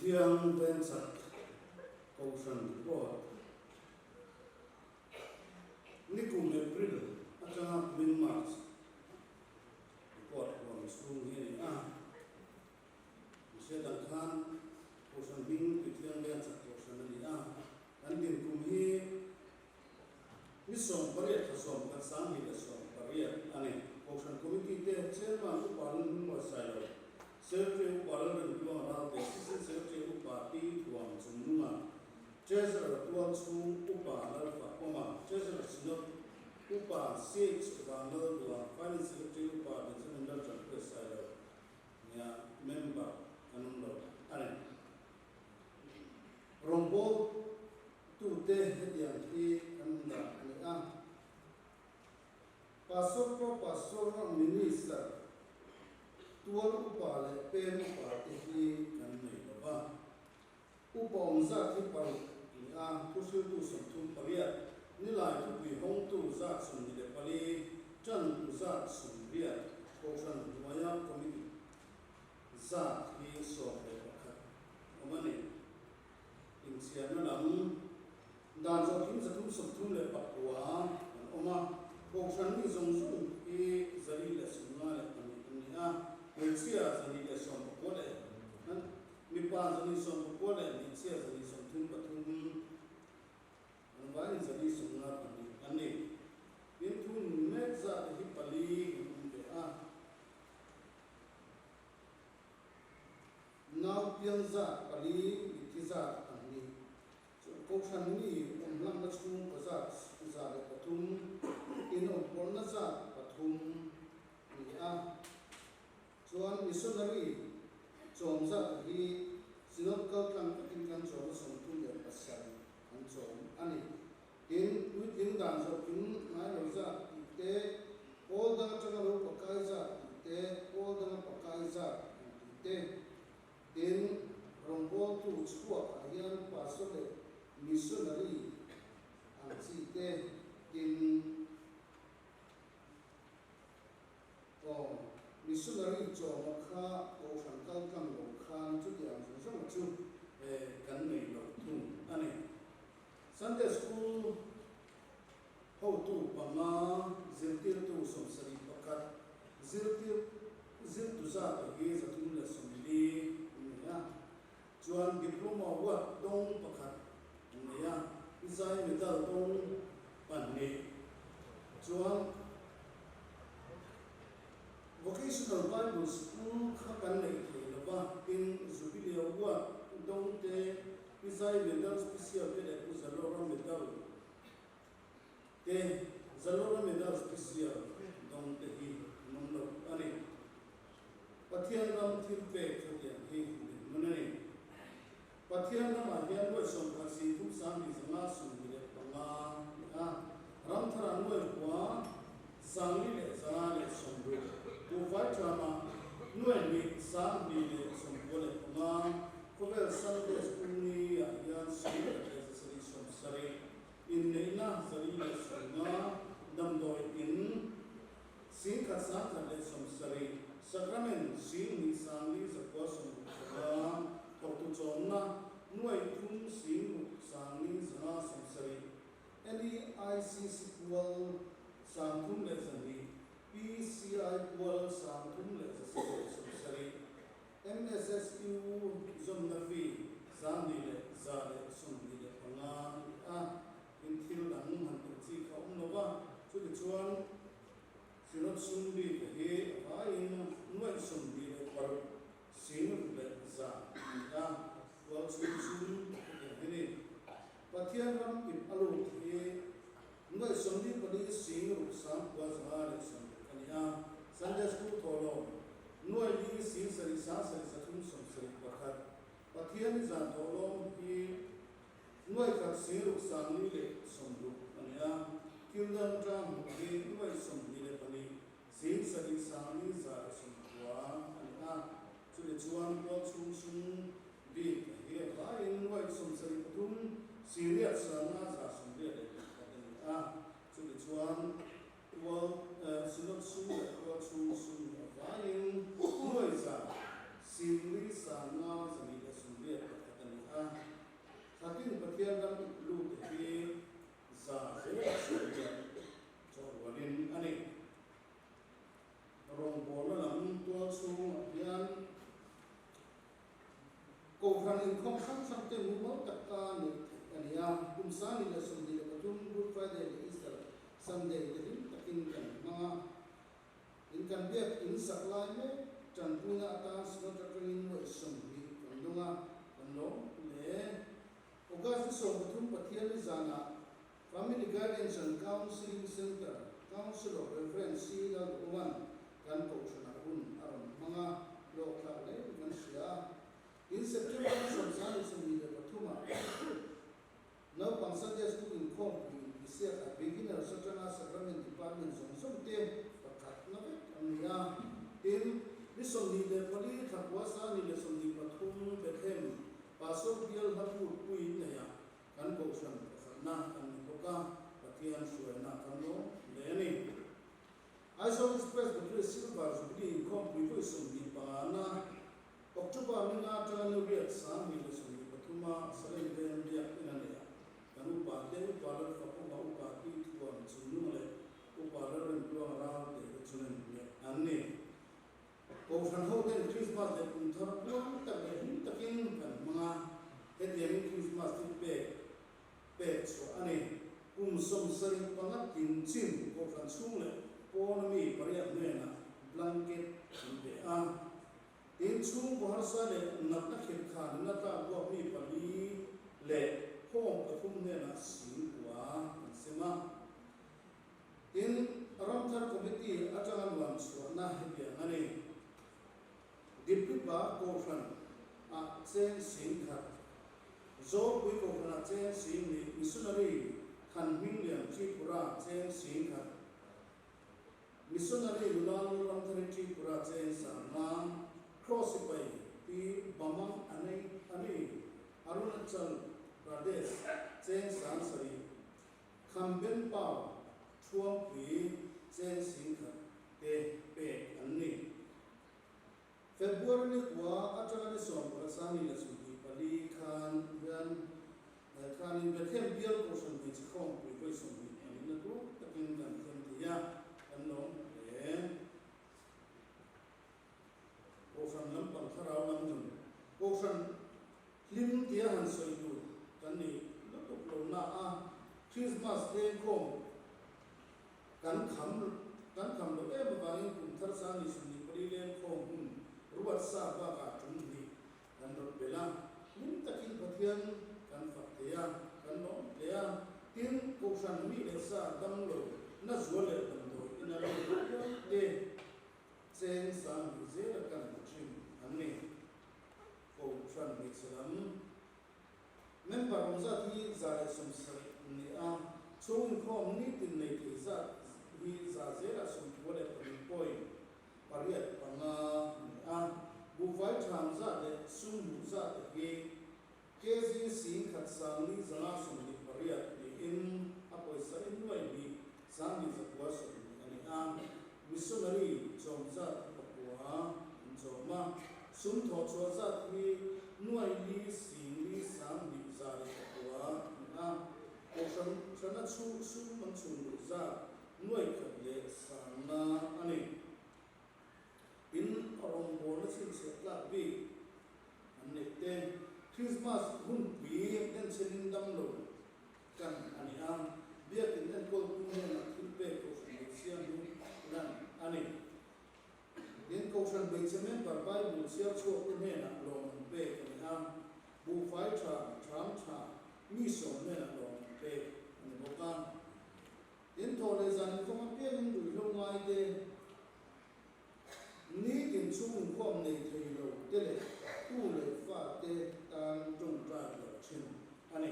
Puithiang Vengchak Kohhran Report, Nikum April atanga kumin March report huam chhung hi a ni a. Mihriat ang khan Kohhran hming Puithiang Vengchak Kohhran a ni a. Kan dinkum hi Ni 18 thla 11 2008 a ni. Kohhran Committee te Chairman Upa Lalhmingmawia Sailo, Secretary Upa Lalremtluanga Ralte, Assistant Secretary Upa Pi Thuam Chungnunga, Treasurer Tualchhung Upa Lalfakawma, Treasurer Synod Upa CH Vanlalduang, Finance Secretary Upa Benjamin Laltanpuia Sailo nia member kan awm lo a ni. Rawngbawl tute hetiang hi kan dah a ni a. Pastor Pro Pastor Minister tual upa leh peng upa te hi kan nei lo va. Upa awm zat hi 6 a ni a, thuhriltu 38, nilai thupui hawngtu zat 24, tantu zat 80, kohhran hnuaia committee zat hi 11 awm a ni. Inchhiarna lam dan zawh thim 339 an awm a, kohhran mi zawng zawng hi 454 an ni a, hmeichhia 119 leh mipa 119 leh hmeichhia 133 an vaiin 154 an ni. Tin, thu nun mek zat te hi pali kan awm ve a. Nau piang zat pali mitthi zat an ni. Chu Kohhran mi awm hlanna chhungkaw zat 103, in awm pawlna zat pathum a ni a. Chuan missionary chawm zat hi Synod kaltlang takin kan chawm a 37 an chawm a ni. Tin, puitling dan zawhkim ngai lo zat tih te, pawl dang atanga lo pakai zat tih te, pawl danga pakai zat ang tih te. Tin, rawngbawltu chhuakah hian pastor leh missionary ang chi te, tin, aw, missionary chawma kha kohhran kaltlang lo khan chutiang zawng zawng chu kan nei lo thung a ni. Sunday School hotu panga, zirtirtu 71, zirtir zirtu zat hi 340 an nei a. Chuan Diploma Award dawng pakhat an nei a, Izai Medal dawng pahnih. Chuan Vocational Bible School kha kan neih thei lo va, tin Jubilee Award dawng te Pi Zai Medal Special te leh Pu Zalora Medal te Zalora Medal Special dawng te hi an awm lo a ni. Pathian ram thil pek khatiang hi dinhmun a ni. Pathian ramah hian nuai 10 singthum 20 zanga 25 a ni a, ram tharah nuai kua 400 leh 160, buhfai thamah nuai hnih 2,000 leh 95, khawvel Sunday School ni ah hian 10 leh 770, inneihna 450, damdawi in 10,000 170, Sacrament 2,000 4,000 65, thawktu chawmna nuai thum 6,000 570, NEICC pual 302, PCI pual 3,170, MSSU zawmna fee 2,125 a ni a, tin thil dang han telh chi kha a awm lo va, chutichuan Synod sum bik hi a vaiin nuaih 26 sing leh za a ni a, tual chhung sum hetiang hi ni. Pathian ram ip a lut hi nuaih 44 sing ruk 9 zanga leh 60 a ni a, Sunday School thawhlawm nuaih li sing sarih sang sarih zathum 71. Pathian i zan thawhlawm hi nuaih khat sing ruk 4 leh 60 a ni a, thil dang tang hmuh hi nuaih 22 sing sarih 4 za leh 90 a ni a, chutichuan tual chhung sum bik hi a vaiin nuaih 73 siriat 5 za 81 a ni a, chutichuan tual Synod sum leh tual chhung sum hi a vaiin nuaih za 4 5 za 181. Rawngbawlna lam tual chhungah hian Kohhran inkhawm hrang hrang te mumal taka neih theih a ni a. Kum 2023 Good Friday leh Easter Sunday te hlim takin kan hmang a. In kan biak in sak lai mek tanpuina atan Synod atangin nuaih 20 kan dawng a, kan lawm hle. August ni 13 Pathianni zanah Family Guidance and Counselling Centre Council of Rev. C. Lalduhawma'n kan kohhranah hun a rawn hmang a, hlawhthlak hle in kan hria a. Tin, September ni 23 ah naupang Sunday School inkhawmpui inbisiakah Beginners atanga Sacrament Department zawng zawng te pakhatna vek an ni a. Tin, ni 24 thla kua 23 Bethlehem Pastor Bial Hlaput puiin neia Kan kohhran pakhatna kan ni bawk a, Pathian hruaina kan lawm hle a ni. Aizawl East Presbytery Silver Jubilee inkhawmpui vawi 25 na October ni nga atanga ni riat 2023 a Salem Veng biak in a nei a, kan upa te Upa Lalfakawma Upa Tuithuam Chungnung leh Upa Lalremtluanga Ralte te chuan leh an ni. Kohhran ho ten Krismas leh kum thar puang tak leh hlim takin kan hmang a, hetiangin Krismas thil pek pek chhuah a ni. Kum 75 tling chin kohhran chhung leh pawn ami pariat hnenah blanket an pe a. Tin, chhungkaw harsa leh natna khirh khan in a tlak buak mi pali leh home pathum hnenah singkua an sem a. Tin, Ramthar Committee atanga nuam chhuahna hetiang a ni. Dippipa Kohhran ah cheng 10,000, Zawlpui Kohhran ah cheng 10,000, Missionary Than Hminglian Tripura cheng 10,000, Missionary Nula Lalramthari Tripura cheng 5,000, Cross Sipai Pi Bamang Anei Ani Arunachal Pradesh cheng 7,000, Kham Ben Pau Thuampui cheng 10,000 te pek an ni. February ni kua atanga ni 10 2024 khan hian khanin Bethlehem bial Kohhran hmeichhe khawmpui vawi 20 pahnihna tur takin kan thleng thei a, kan lawm hle. Kohhran lampang thlarau lam nun, Kohhran hlim tia han sawi tur kan ni lutuk lo na a, Krismas lengkhawm kan kham kan kham loh em avangin kum thar 2024 lengkhawm hun ruat sa bakah tum hnih kan rawt belh a, hlim takin Pathian kan fak thei a, kan lawm hle a, tin, Kohhran mi leh sa damlo na zual leh damdawi ina lut piang te, Cheng sang hnih zela kan hmu thin an ni. Kohhran hmeichhe lam member awm zat hi 170 an ni a, chhung inkhawm nitin nei thei zat hi za zela 92 point pariat panga a ni a. Buhfai tham zat leh sum hmuh zat te hi kg 10,000 528 niin a pawisa in nuai hnih 2920 a ni a. Missionary chawm zat hi pakua an chawm a, sum thawh chhuah zat hi nuai li sing li sang hnih za leh pakua a ni a. Kohhran hrana chhu sum an chhun luh zat nuai khat leh sangna a ni. In rawngbawlna chhinchhiah tlak bik an neih te, Krismas hunpui denchhenin damlo kan a ni a, biakin enkawltu hnenah thil pek Kohhran Hmeichhia hnu lan a ni. Tin, Kohhran Hmeichhe member Bible chhiar chhuakte hnenah lawm an pek a ni a, buhfai tha, ṭham tha, mi sawm hnenah lawm an pek a ni bawk a. Tin, thawh leh zan inkhawm apiangin ruihhlo ngaite nitin chhung inkhawm nei thei lo te leh tu leh fa te tan tawngtai loh thin a ni.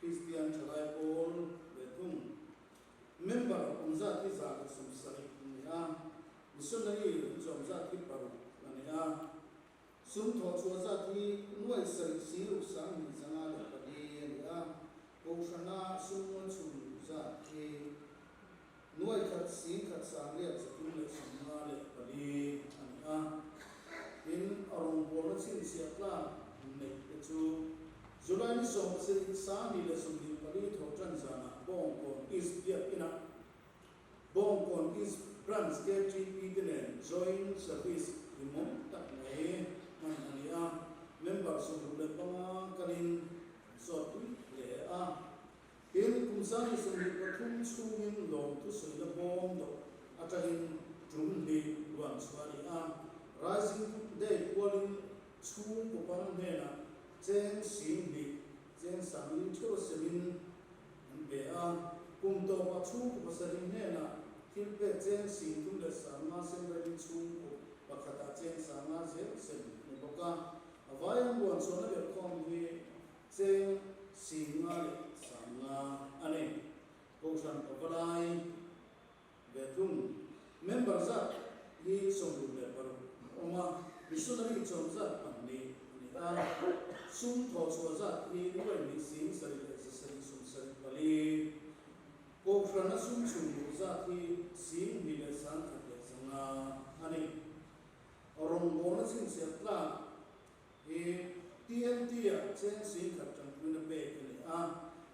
Kristian thalai pawl ve thung member awm zat hi 170 an ni a, missionary an chawm zat hi paruk a ni a. Sum thawh chhuah zat hi nuai sarih singruk sang hnih zanga leh pali a ni a, Kohhrana sum muan chhun luh zat hi nuai khat 10,000 sang riat 354 a ni a. Tin, a rawngbawlna chhinchhiah tlak neih te chu July ni 17 2024 thawh tan zanah Bawngkawn East Biakinah Bawngkawn East Branch KTP te nen. Thanksgiving Service hlimawm tak mai hman a ni a, member 65 kalin an sawtpui hle a. Tin, kum 23 chhungin lawmthu sawina bawm dawh atangin tum hnih luan chhuah a ni a, Rising Day pualin chhungkaw pang hnenah cheng 2000, cheng 40 theuh semin an pe a, kum tawpah chhungkaw pasarih hnenah thil pek cheng 3500 sem rengin chhungkaw pakhatah cheng 50 zel sem ni bawk a, a vaian luan chhuahna belhkhawm hi cheng 5050 a ni. Kohhran pavalai ve thung member zat hi 66 an awm a, missionary chawm zat pahnih a ni a, sum thawhchhuah zat hi nuai hnih sing sarih leh zasarih 74. Kohhrana sum chhung luh zat hi 21,105 a ni. Rawngbawlna chhinchhiah tlak hi TNT-ah cheng 10,000 tanpuina pek a ni a,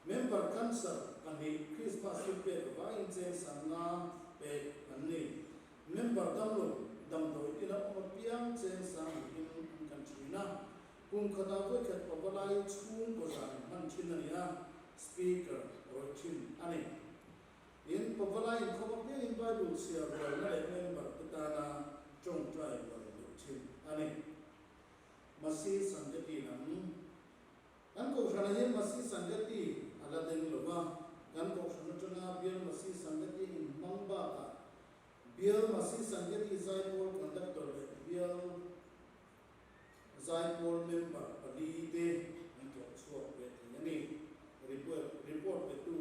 member cancer pahnih Christmas thil pek avangin cheng 50 pek an ni. Member damlo damdawi ina awm apiang cheng 20,000 an kan thin a, kum khatah vawikhat pavalai chhungkaw zan hman thin a ni a, speaker rawih thin a ni. Tin, pavalai inkhawm apiangin Bible chhiar rualna leh member te tana tawngtai rual duh thin a ni. Masi Sangati lam. Kan kohhranah hian Masi Sangati a la deng lo va, kan kohhran atanga Bial Masi Sangati inhmang bakah Bial Masi Sangati Zaipawl Conductor leh Bial Zaipawl member pali te an tlawh chhuak ve thei a ni. Report, report petu.